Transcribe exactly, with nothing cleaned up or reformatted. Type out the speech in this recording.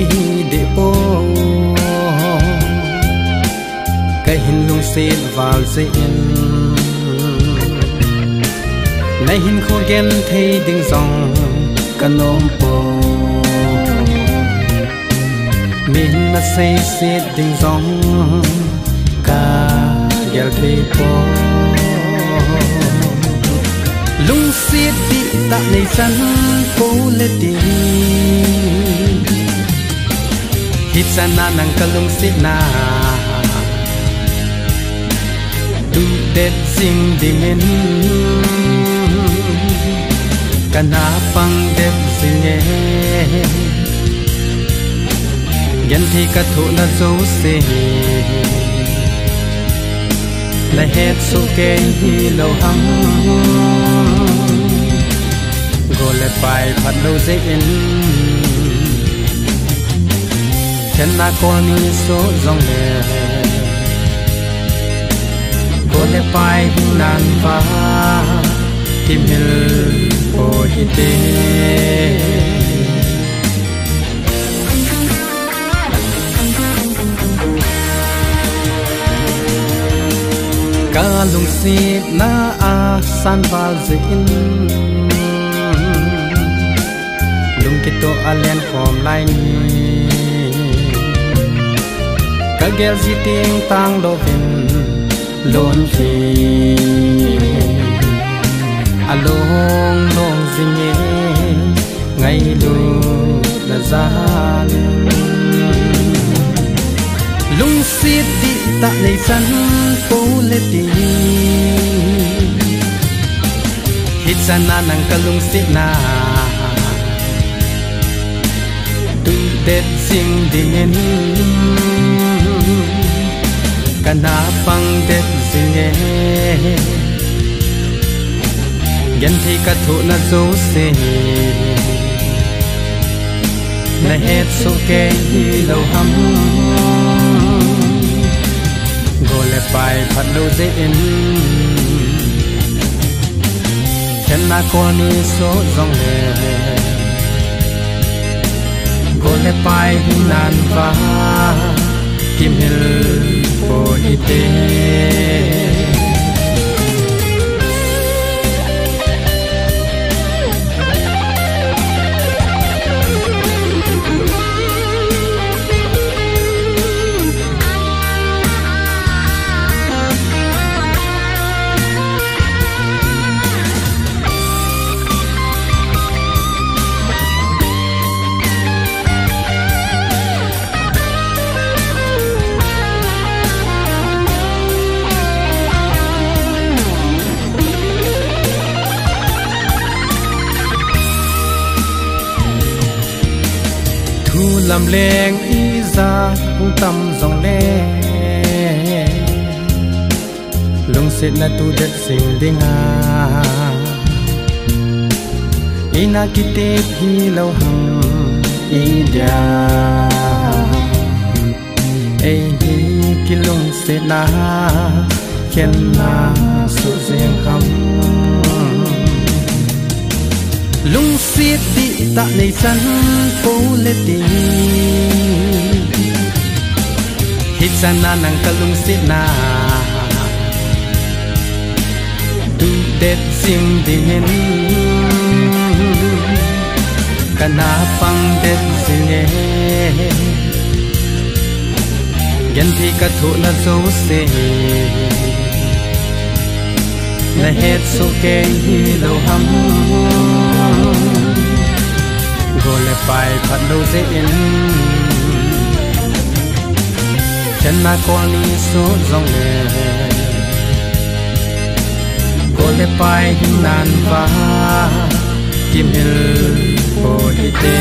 Ihi deh poi, kahin lungset val jeh in. Nahinkho genthei ding jong kanom poi, min naseiset ding jong kagel thei poi. Lungset dihtah neichan pou le tin, hichan a nang kalungsetna duhdet jing dingin, kana pang det jinge. Genthei kathohna jouse nahet soh kei hilou ham? Gol le pai phatlou jeh in, khenna kol ni soh jongle, gol le pai hing nan va kimil poi hite. Kalungsetna asan val jeh in, lungkitoh a lenkhom lai ni, kagel ji teng tanglouvin lon hi along long jinge. Ngailutna jal in, lungset dihtah neichan pou le tin, hichan a nang kalungsetna duhdet jing dingin, kana pang det jinge. Genthei kathohna jouse nahet soh kei hilou ham? Gol le pai phatlou jeh in, khenna kol ni soh jongle, gol le pai hing nan va kimil poi hite. Thu lamleng ija hung tam jongle, lungsetna duhdet jing dinga, ina kitep hilou ham idia? Eini kilungsetna khenna soh jeng ham? Lungset dihtah neichan pou le tin, hichan a nang kalungsetna duhdet jing dingin, kana pang det jinge. Genthei kathohna jouse nahet soh kei hilou ham? Gol le pai phatlou jeh in, khenna kol ni soh jongle, gol le pai hing nan va kimil poi hite.